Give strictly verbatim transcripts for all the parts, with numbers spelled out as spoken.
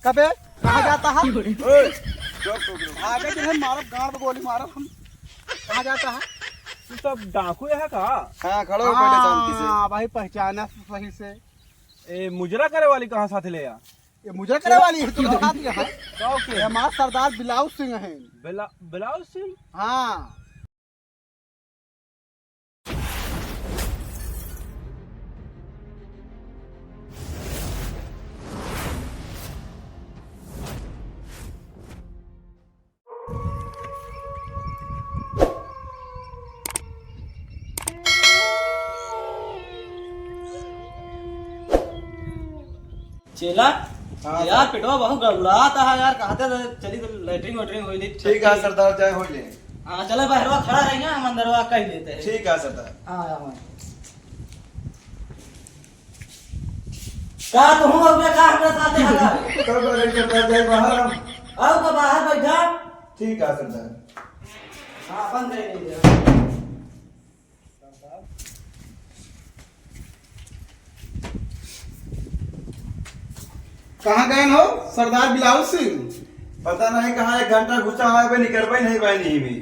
कबे? कहाँ जाता है? ओए, चुप, चुप, चुप। आगे जो है मारब, गांड में गोली मारब हम। कहाँ जाता है? तू सब डाकू है का? हाँ, खड़ो हो पहले शांति से। हाँ, भाई पहचाना सही से। ए, मुजरा करे वाली कहाँ साथ ले आ? ये मुजरा करे वाली है, तू साथ में है। का के? ये हमार सरदार बिलाउज सिंह है। बिला-, बिलाउज सिंह? हाँ। चेला, हाँ, यार, सर। पेटवा बहुत गड़बड़ात है यार, कहते रहे, चली तो लैट्रिन वैट्रिन होई ली। ठीक है सरदार, जाए होई ले। हाँ, चले, बहरवा खड़ा रही ना, हम अंदरवा कह लेते हैं। ठीक है सरदार। हाँ, हाँ। का तुहूँ अबे का हमरा साथे हला? तब अरे सरदार जाए बाहर हम। आओ तो बाहर बैठा। ठीक है सरदार। हाँ, अपन दे दीजिए। कहाँ गए हो सरदार बिलाउज सिंह? पता नहीं कहाँ, एक घंटा घुसा है, अबे निकरबे नहीं भाई नहीं भी।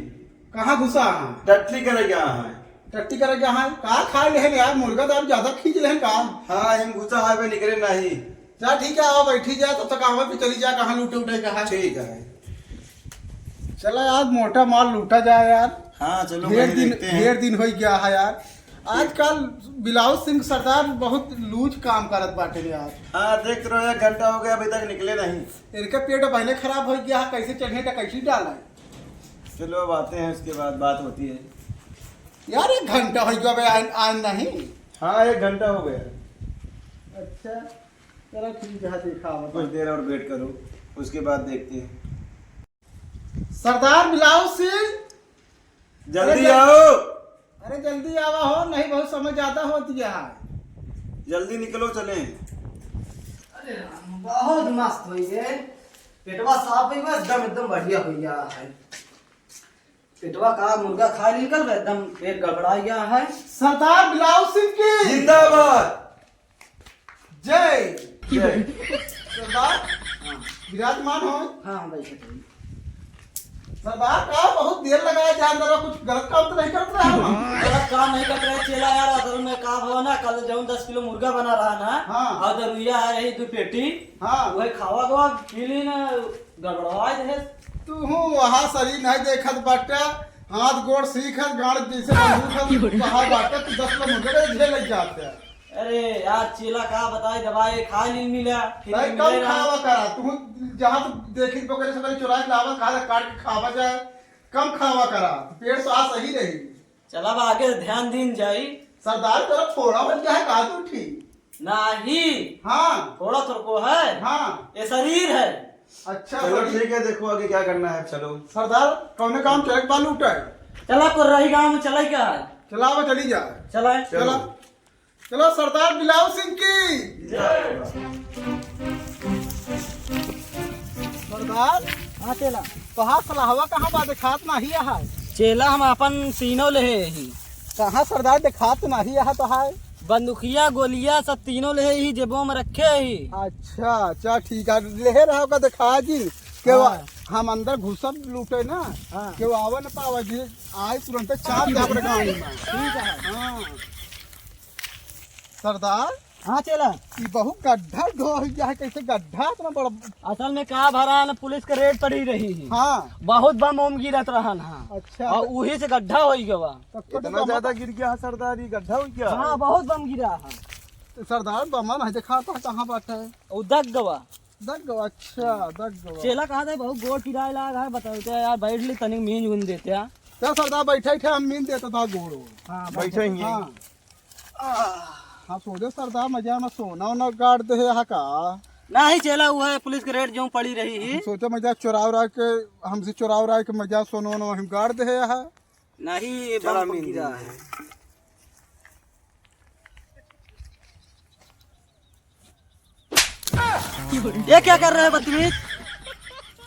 कहाँ घुसा है? टट्टी करे गया है। टट्टी करे गया है? का खा लेहन यार, मुर्गा दारू ज्यादा खींच लेहन का? हाँ, हम घुसा है, अबे निकरे नहीं। जा ठीक है, आओ बैठी जा, तब तक आवे पे चली जा, कहाँ लूटे उठे का है। ठीक है। चला यार, मोटा माल लूटा जाए यार। हाँ, चलो ढेर भाई, दिन, देखते हैं। ढेर दिन हो गया है यार। आजकल बिलाउज सिंह सरदार बहुत लूज काम करत बाटे यार। हाँ, देख रहो, एक घंटा हो गया, अभी तक निकले नहीं। इनके पेट बहने खराब हो गया है, कैसे चढ़े तो कैसे डाला। चलो, अब आते हैं, उसके बाद बात होती है। यार, एक घंटा हो गया बे, आन, आन नहीं। हाँ, एक घंटा हो गया। अच्छा, चलो ठीक है, देखा कुछ देर और वेट करो, उसके बाद देखते हैं। सरदार बिलाउज सिंह, जल्दी अरे, आओ। अरे जल्दी आवा हो, नहीं बहुत समय ज्यादा होती है। जल्दी निकलो, चलें। अरे राम, बहुत मस्त हो गए, पेटवा साफ हो गया, एकदम, एकदम बढ़िया हो गया है। पेटवा का मुर्गा खा निकल गया, एकदम पेट गड़बड़ा गया है। सरदार बिलाउज सिंह की जिंदाबाद। जय। जय। सरदार, हाँ। विराजमान हो। हाँ, हाँ, बैठे थे। सरदार, का बहुत देर लगाया जान दरा, कुछ गलत काम तो नहीं करत रहा हो? गलत काम नहीं करत रहे चेला यार, असल में का भवा ना, कल जौन दस किलो मुर्गा बना रहा ना, हाँ। और दरुइया आ रही दो पेटी, हाँ। वही खावा गवा, पी ली ना, गड़बड़वा दे। तू हूँ वहाँ सही नहीं देखत बाटे, हाथ गोड़ सीख है, गाड़ जैसे बंदूक है, कहाँ बाटे, तू दस किलो मुर्गा के झेल लग जाते। अरे यार, चेला का बताई, दवाई खाए नहीं मिला, फिर अरे मिले कम ना। खावा करा, तू जहाँ से देखी पकड़े से पहले चुरा के लावा, कहा काट के खावा जाए, कम खावा करा, पेट स्वास्थ्य सही रही। चला, अब आगे ध्यान दीन जाई। सरदार, तेरा फोड़ा बन गया है, कहा तू ठीक? नहीं। हाँ। फोड़ा थोड़को है। हाँ। ये शरीर है। अच्छा, चलो, शरीर। ठीक है, देखो आगे क्या करना है, चलो। सरदार, कौने काम चले के बा लूटे? चला, कोर्रही गाँव में चले क्या है? चला, अब चली जा। चला। चलो। चला। चलो सरदार बिलाउज सिंह की। सरदार, हाँ चेला। तोहार सलहवा कहाँ बा, देखात नाही है? चेला हम अपन तीनों लेहे ही। कहाँ सरदार, देखात नाही है तोहार? बंदुकिया, गोलिया सब तीनों लेहे ही, जेबों में रखे ही। अच्छा, अच्छा, ठीक है, लेहे रहो का देखा जी। के हाँ। हम अंदर घुसब लूटे ना, हाँ। के आवे न पावे जी, आए तुरंत चाप दे अपने गाड़ी में। ठीक है। हाँ। सरदार, हाँ चेला। ई बहुत गड्ढा ढो हो गया है, कैसे गड्ढा इतना बड़ा? असल में का भरा न, पुलिस के रेड पड़ी रही है। हाँ। बहुत बम ओम गिरत रहन, हाँ। अच्छा। और उही से गड्ढा हो गवा। तब तो इतना ज्यादा गिर गया है सरदार, ये गड्ढा हो गया? हाँ, बहुत बम गिरा है। तो सरदार, बम नहीं दिखाता है, कहाँ बात है? वो दग गवा। दग गवा, अच्छा, दग गवा। चेला कहा था, बहुत गोड़ पिराए लाग है, बताओ तो यार, बैठ ली तनिक मींज गुन देते हैं। चल सरदार, बैठे थे, हम मींज देते था गोड़। हाँ, बैठे ही हैं। हाँ। हाँ, सोचे सरदार मजा में सोना वोना गाड़ दे है का? नहीं चेला, वो है पुलिस के रेड जो पड़ी रही है। हम सोचे मजा चुरा उरा के, हमसे चुरा उरा के मजा सोना वोना हम गाड़ दे है। नहीं, ये चला बम मिल गिरा गई। है। ये क्या कर रहे हैं बदतमीज?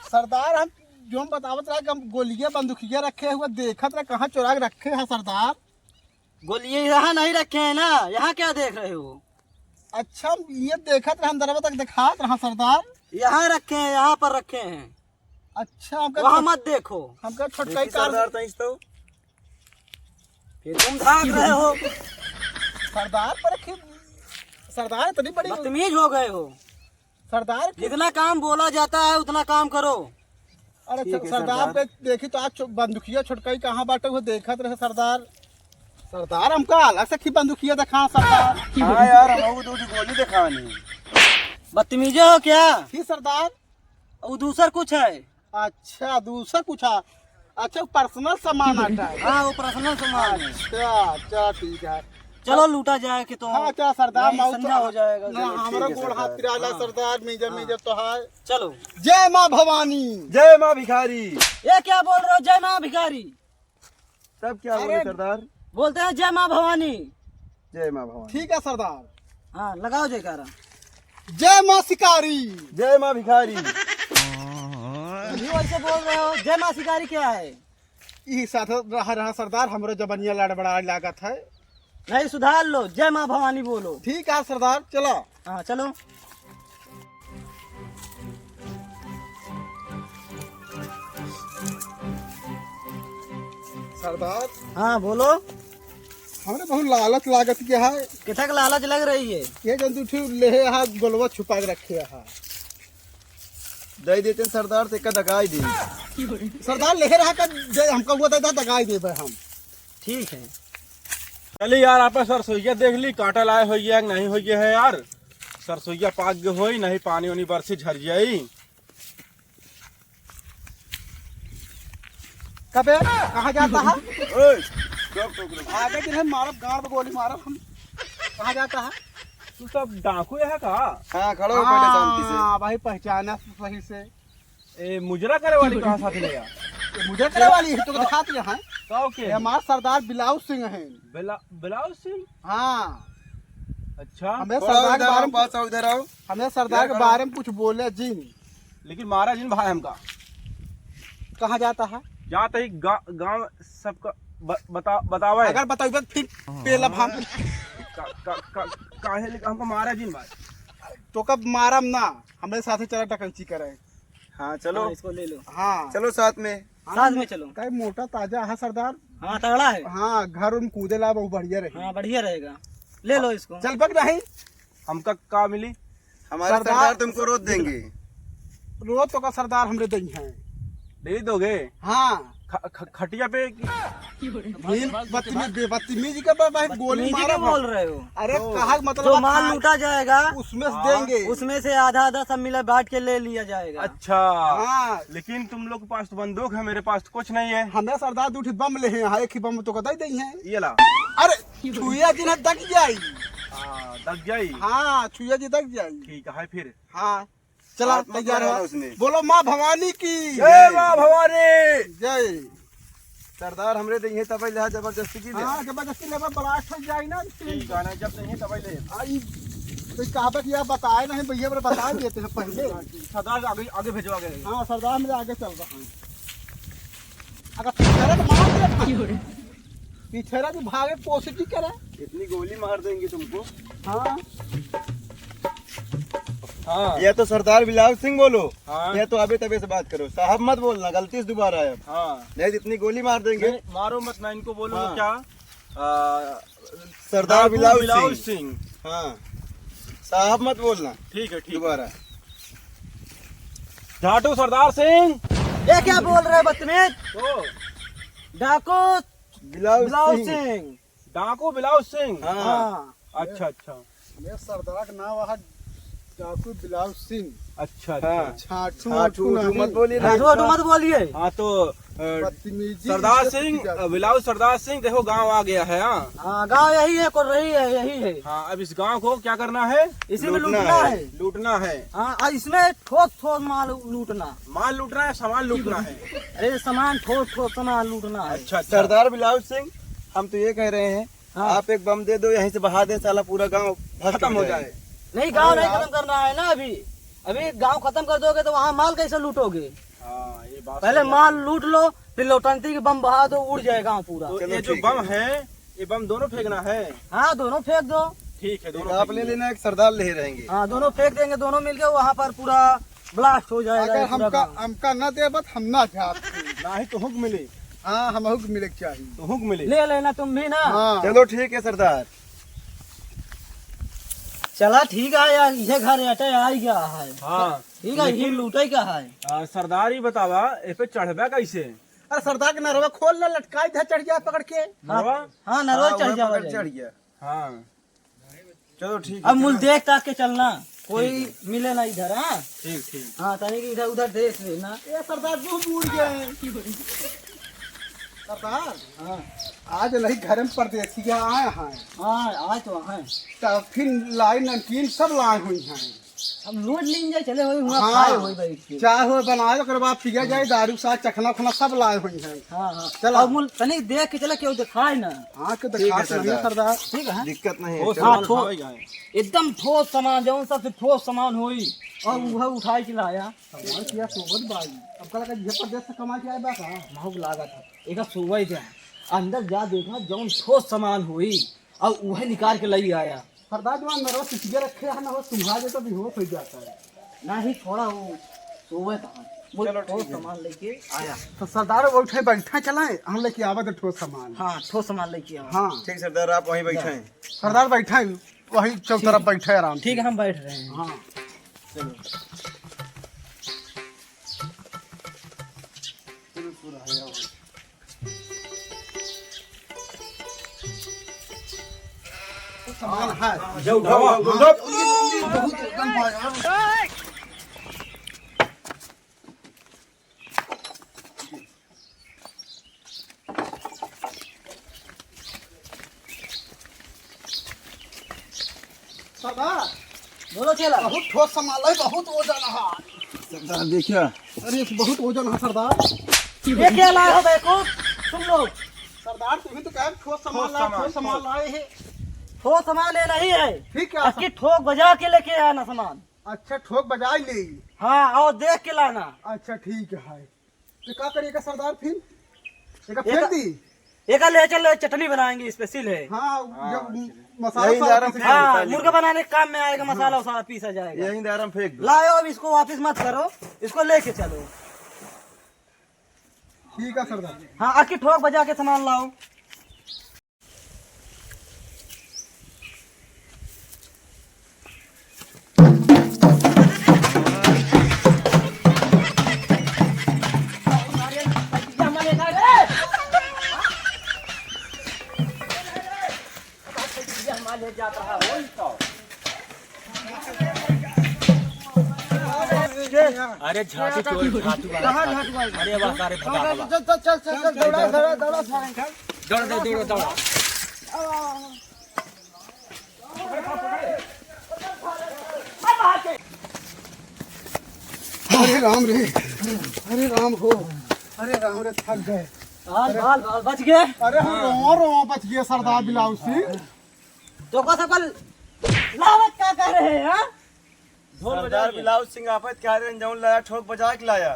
सरदार, हम जो हम बतावत रहा कि हम गोलियां बंदूकिया रखे हुए देखत रहे, कहाँ चुरा के रखे हैं सरदार? गोलियां यहाँ नहीं रखे हैं ना, यहाँ क्या देख रहे हो? अच्छा, हम ये देखत रहे, अंदरवा तक दिखात रहा सरदार। यहाँ रखे हैं, यहाँ पर रखे हैं। अच्छा, हमका वहाँ छोट-, मत देखो। हमका छोटका ही देखी कार सरदार, तईस तो। फिर तुम भाग रहे हो। सरदार पर रखी, सरदार इतनी बड़ी बदतमीज हो गए हो। सरदार के जितना काम बोला जाता है, उतना काम करो। अरे ठीक सर-, है, सरदार सरदार। पे देखी तो आज छो-, बंदूकिया छोटका ही कहाँ बाटे, वो देखत रहे सरदार। सरदार हमका अलग से की बंदूकिया देखा सरदार। हाँ यार, हम वो दो, दो गोली दिखानी। बदतमीजे हो क्या? जी सरदार। वो दूसर कुछ है। अच्छा, दूसर कुछ है। अच्छा, वो पर्सनल सामान आता है। हाँ, वो पर्सनल सामान है। अच्छा, अच्छा, ठीक है। चलो, लूटा जाए कि तो हाँ, अच्छा, सरदार, नहीं, माऊ संझा तो हो जाएगा। ना, चलो, ठीक हमारा है, गोड़ हाथ सरदार। पिराला, हाँ। सरदार, मेजर, हाँ। मेजर तो है। चलो। जय माँ भवानी। जय माँ भिखारी। ये क्या बोल रहे हो, जय माँ भिखारी? तब क्या बोले अरे, सरदार? बोलते हैं, "जय माँ भवानी।" जय माँ भवानी। ठीक है सरदार। हाँ, लगाओ जयकारा। जय माँ शिकारी। जय माँ भिखारी। तुम भी वैसे बोल रहे हो, जय माँ शिकारी क्या है? ई साथ रहा, रहा सरदार, हमरो जबनिया लड़बड़ा लागत है। नहीं, सुधार लो, जय माँ भवानी बोलो। ठीक है सरदार, चलो। हाँ, चलो। सरदार। हाँ, बोलो। हमरे बहुत लालच लागत के है। कितना के लालच लग रही है? ये जन तू ठीक लेहे हा, गोलवा छुपा के रखे हा। दे देते सरदार, ते का दगाई दे। सरदार लेहे रहा का, दे, हमका हुआ था, दगाई देबे हम। ठीक है। चली यार, आपन सरसोईया देख ली, काटल आए होइया कि नहीं होइया है यार। सरसोईया पाक गए होई, नहीं पानी उनी बरसी झर जाई। कबे, कहाँ जाता है? ओए, रुक, रुक, रुक। आगे दिन हम मारब, गाड़ में गोली मारब हम। कहाँ जाता है? तू सब डाकू है का? हाँ, खड़ो हो पहले शांति से। हाँ, भाई, पहचाना सही से। ए, मुजरा करे वाली कहाँ साथ ले आ? ये मुजरा करे वाली है, तो दिखात यहाँ है। का ओके? ये हमार सरदार बिलाउज सिंह हैं। बिला-, बिलाउज सिंह? हाँ। अच्छा। हमें थोड़ा सरदार के उधर बारे आओ, में पास आओ, उधर आओ। हमें सरदार इधर के आओ। बारे में कुछ बोले जिन। लेकिन मारा जिन भाई हमका। कहाँ जाता है? जाता ही गा-, गाँव सबका ब-, बता-, बतावे। अगर बताइबे तो फिर पेलब हम। का-, का-, का-, काहे लेके हमको मारा जिन भाई? तो कब मारम ना, हमारे साथे चला टकंची करे। हाँ, चलो। हाँ, इसको ले लो। हाँ। चलो साथ में। हाँ, साथ में चलो। काहे मोटा ताजा है सरदार? हाँ, तगड़ा है। हाँ, घर उन कूदे ला बहुत बढ़िया रही। हाँ, बढ़िया रहेगा। ले लो इसको। चल पक नहीं। हमका का मिली? हमारे सरदार सरदार तुमको रोज देंगे। रोज तो का सरदार हमरे देंगे हैं। दे दोगे? हाँ। ख-, ख-, खटिया पे की? भील बदतमीज, बे-, बदतमीजी का बा-, भाई गोली बदतमीजी मारा के बा। बोल रहे हो? अरे ओ। कहा मतलब जो माल लूटा जाएगा, उसमें से हाँ। देंगे। उसमें से आधा आधा सब मिला बांट के ले लिया जाएगा। अच्छा। हाँ। लेकिन तुम लोग के पास तो बंदूक है, मेरे पास तो कुछ नहीं है। हमें सरदार दू ठे बम ले हैं, हाँ, एक ही बम तो का दे दें हैं। ये ला। अरे छुइया जिन्हें दग जाई। हाँ, दग जाई। हाँ, छुइया जी दग जाई। ठीक है फिर। हाँ, चला, हाथ मत तैयार लगाना हो। उसमें। बोलो माँ भवानी की। जय माँ भवानी। जय। सरदार हमरे देंगे तब ले जबरदस्ती की ले। हाँ, जबरदस्ती लेबा, blast हो जाई ना। ठीक है ना, जब देंगे तब ले। आ, ई, तो कहा कि यार बताए नहीं भैया, पर बता देते हैं पहले। सरदार आगे, आगे भेजो, आगे। हाँ, सरदार मेरे आगे चल रहा है। अगर पीछे रहे तो मार दे। पीछे रहे तो भागे कोशिश ही करे। इतनी गोली मार देंगे तुमको। हाँ। हाँ। या तो सरदार बिलाउज सिंह बोलो, हाँ। या तो अबे तबे से बात करो। साहब मत बोलना, गलती से दोबारा आए। हाँ। नहीं तो इतनी गोली मार देंगे। नहीं, मारो मत ना, इनको बोलो हाँ। क्या? आ, सरदार डाकू बिलाउज बिलाउज सिंह। सिंह। हाँ। साहब मत बोलना। ठीक है, ठीक है। दोबारा। झाटू सरदार सिंह। ये क्या बोल रहे बदतमीज? ओ। डाकू बिलाउज बिलाउज सिंह। सिंह। डाकू बिलाउज सिंह। हाँ। हाँ। अच्छा, अच्छा। ये सरदार का नाम है डाकू बिलाउज सिंह। अच्छा, अच्छा। हाँ। झाटू झाटू वाटू उटू नहीं। मत बोलिए ना। झाटू वाटू मत बोलिए। हाँ, तो, अ, बदतमीजी सरदार इज्जत सिंह, की जाती है। बिलाउज सरदार सिंह, देखो गांव आ गया है, हाँ। हाँ, गांव यही है, कोर्रही है, यही है। हाँ, अब इस गांव को क्या करना है? इसी में लूटना लूटना है। है। लूटना है। हाँ, और इसमें ठोस ठोस माल लूटना। माल लूटना है, सामान लूटना है। अरे, सामान ठोस ठोस सामान लूटना है। अच्छा, अच्छा। सरदार बिलाउज सिंह, हम तो ये कह रहे हैं, हाँ। आप एक बम दे दो, यहीं से बहा दें, साला पूरा गांव भस्म खत्म हो हो जाए। जाए। नहीं, गांव नहीं हाँ। खत्म करना है ना अभी। अभी गांव खत्म कर दोगे तो वहाँ माल कैसे लूटोगे? हाँ, ये बात पहले सही है। माल लूट लो, फिर लौटंती की बम बहा दो, उड़ जाए गांव पूरा। तो चलो, ये जो ठीक बम है। है, ये बम दोनों फेंकना है? हाँ, दोनों फेंक दो। ठीक है, एक दोनों आप फेंक ले दो। लेना, एक सरदार ले रहेंगे। हाँ, दोनों फेंक देंगे, दोनों मिलके वहाँ पर पूरा ब्लास्ट हो जाएगा अगर ये पूरा हमका, गाँव। हमका ना देबत, हम ना जात। नाही तो हुक मिले। हाँ, हम हुक मिले के चाहिए। तो हुक मिले। ले लेना तुम भी ना। हाँ। चलो ठीक है सरदार। चला ठीक है यार, ये घर अटे आई गया है। हाँ। ठीक है, ये लेकिन लूटे का है। आ, सरदार ही बतावा, ए पे चढ़बा कैसे? अरे सरदार के नरवा खोल ले, लटकाई दे चढ़ गया पकड़ के। नरवा? हाँ, नरवा हाँ, चढ़ वहाँ जावा पकड़ जाए। चढ़ गया। हाँ। चलो ठीक है, अब मुल चलो। देख ताक के चलना, कोई ठीक है। मिले ना इधर, हाँ? ठीक, ठीक। हाँ, तनी कि इधर उधर देख लेना। ए सरदार, मुँह बूड़ गए। सरदार, हाँ। आज नहीं घर में परदेसी आए हैं। हाँ, आज तो आए। तब फिर लाई नमकीन सब लाए हुई हैं। हम रोज लीन जाए, चले होई, हुआ हाँ। खाए होई बैठ के। चाय होई बनाए, ओकर बाद पिया जाए, दारू साथ चखना उखना सब लाए हुई हैं। हाँ, हाँ। चला। अब मुल तनी देख के चला, केहू दिखाए ना। हाँ, के ठीक है, दिखात नहीं है, सरदार। सरदार। ठीक है। दिक्कत नहीं है, ठोस चलो। सामान हाँ, ठो-, उठावे जाए। एकदम ठोस सामान, जौन सबसे ठोस सामान होई, और हम्म। उहे उठाए के लाया। सामान किया सोबत बाई। अब कल का ये परदेस से कमा के आए बा का? महक लागत है। एक सोबत है। अंदर जा देखा, जौन ठोस सामान होई, और उहे निकाल के लई आया। सरदार, जो अंदर वो सिटिया रखे है ना, वो तुम्हारा जैसा बेहोश हो जाता है। नहीं, थोड़ा वो सोवे था। वो चलो, वो ठीक है। सामान लेके आया। तो सरदार, वो उठे बैठा चलाए, हम लेके आवे तो ठोस सामान। हाँ, ठोस सामान लेके आवा। हाँ। ठीक सरदार, आप वहीं बैठे हैं। सरदार बैठा है, वहीं चौतरफ ठीक। बैठे आराम से। ठीक है, हम बैठ रहे हैं। हाँ। चलो। सामान है। जाओ, जाओ, जाओ, जाओ। बहुत वजन था यार। सरदार, बोलो चेला। बहुत ठोस सामान है, बहुत वजन है। सरदार, देखिया। अरे, बहुत वजन है, सरदार। ये क्या लाए हो, बेवकूफ? सुन लो। सरदार, तुम्ही तो कहे ठोस सामान ठोस लाए, सामान, ठोस सामान ठोस। लाए हैं। ठोस सामान ये नहीं है। ठीक है। अक्की ठोक बजा के लेके आना सामान। अच्छा, ठोक बजाई ले। हाँ, और देख के लाना। अच्छा, ठीक है। तो का करिए का सरदार फिर? एका फेंक एका दी? एका ले चल, चटनी बनाएंगे, स्पेशल है। हाँ, हाँ, जब अच्छा। मसाला यही सारा दारम पीस फेंक हाँ, देता है। मुर्गा बनाने के काम में आएगा, मसाला हाँ। वसाला पीसा जाएगा। यही दारम फेंक दो। लाओ, अब इसको वापस मत करो, इसको लेके चलो। ठीक है सरदार। हाँ, अक्की ठोक बजा के सामान लाओ। अरे झाटू चोर, झाटू वाला। कहाँ झाटू वाला? अरे वाह, सारे भगा, भगा। चल, चल, चल, चल, चल, दौड़ा, दौड़ा, दौड़ा, सारे। दौड़, दौड़, दौड़, दौड़। अरे राम रे, अरे राम हो, अरे राम रे, थक गए। बाल, बाल, बाल, बच गए। अरे हम रोवा, रोवा बच गए सरदार बिलाउज सिंह। तो का सकल लावत का कह रहे हैं, हाँ? ढोल बजा सरदार के। बिलाउज सिंह आफत कह रहे हैं, जौन लाया ठोक बजा के लाया।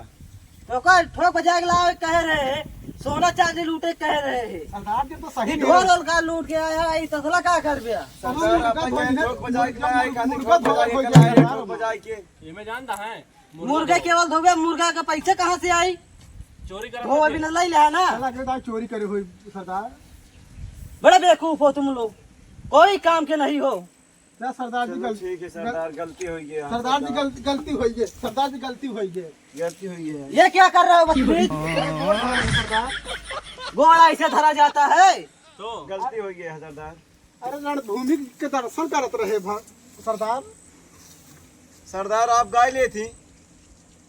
तो का ठोक बजा के लाया कह रहे हैं, सोना चांदी लूटे कह रहे हैं। सरदार जी तो सही ये कह रहे ढोल हैं। और का लूट के आया, ये तसला का कर दिया? सरदार मुर्गा आफत कह रहे हैं, धोइले, ठोक बजा के मुर्गा, लाया, मुर्गा कहते हैं, ठोक बजा के लाया, ठोक बजा के। ये मैं जानता है। मुर्गा केवल धोबे, मुर्गा का पैसा कहाँ से आई? चोरी करा वो अभी न लाई लिया ना। चला के दाई चोरी करे होई सरदार। बड़े बेवकूफ हो तुम लोग, कोई काम के नहीं हो। ना सरदार जी, चलो गल-, ठीक है सरदार, गल-, गलती हो गई है, हाँ, सरदार जी, सरदार। गल-, गलती हो गई, सरदार जी, गलती हो गई। गलती हो गई है। ये क्या कर रहे हो बदतमीज? सरदार। घोड़ा ऐसे धरा जाता है? तो गलती हो गई है सरदार। अरे रणभूमि के दर्शन करत रहे भा-, सरदार। सरदार, आप गाय ले थी?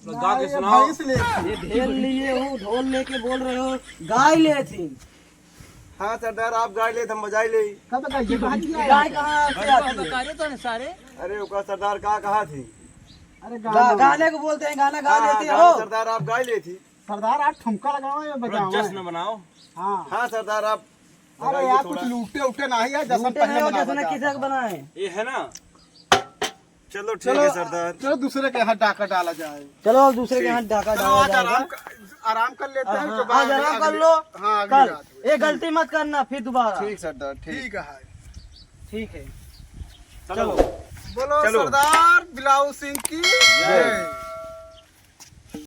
तो गा के ना, ये सुनाओ। भैंस ले थी। ये ढोल लिए हो, ढोल लेके बोल रहे हो, गाय ले थी। हाँ सरदार, आप गाय ले, हम बजाई ले। कब गाय ये गाय? गाय कहाँ से आती है? अरे ओका सरदार का कहा थी? अरे गा-, गाना। गाने को बोलते हैं, गाना गा हाँ, लेते हाँ, हो। सरदार आप गाय ले थी। सरदार आप ठुमका लगाओ या थोड़ा बजाओ। जश्न बनाओ। हाँ। हाँ सरदार आप अरे बजाइए यार, थोड़ा। कुछ लूटे उटे नहीं है, जश्न लूटे पहले नहीं हो, मना जश्न बजा। किसे बनाए? ये है ना? चलो ठीक चलो, है सरदार। चलो दूसरे के यहाँ डाका डाला जाए। चलो अब दूसरे के ठीक। यहाँ डाका चलो डाला आज जाएगा। आराम कर, आराम कर लेते हैं, हाँ, जो आज बाद में आराम कर अगले, लो। हाँ, अगली कल रात में। ये गलती मत करना फिर दोबारा। ठीक सरदार, ठीक। ठीक है। ठीक है। चलो। चलो। बोलो चलो। सरदार बिलाऊ सिंह की जय। जय।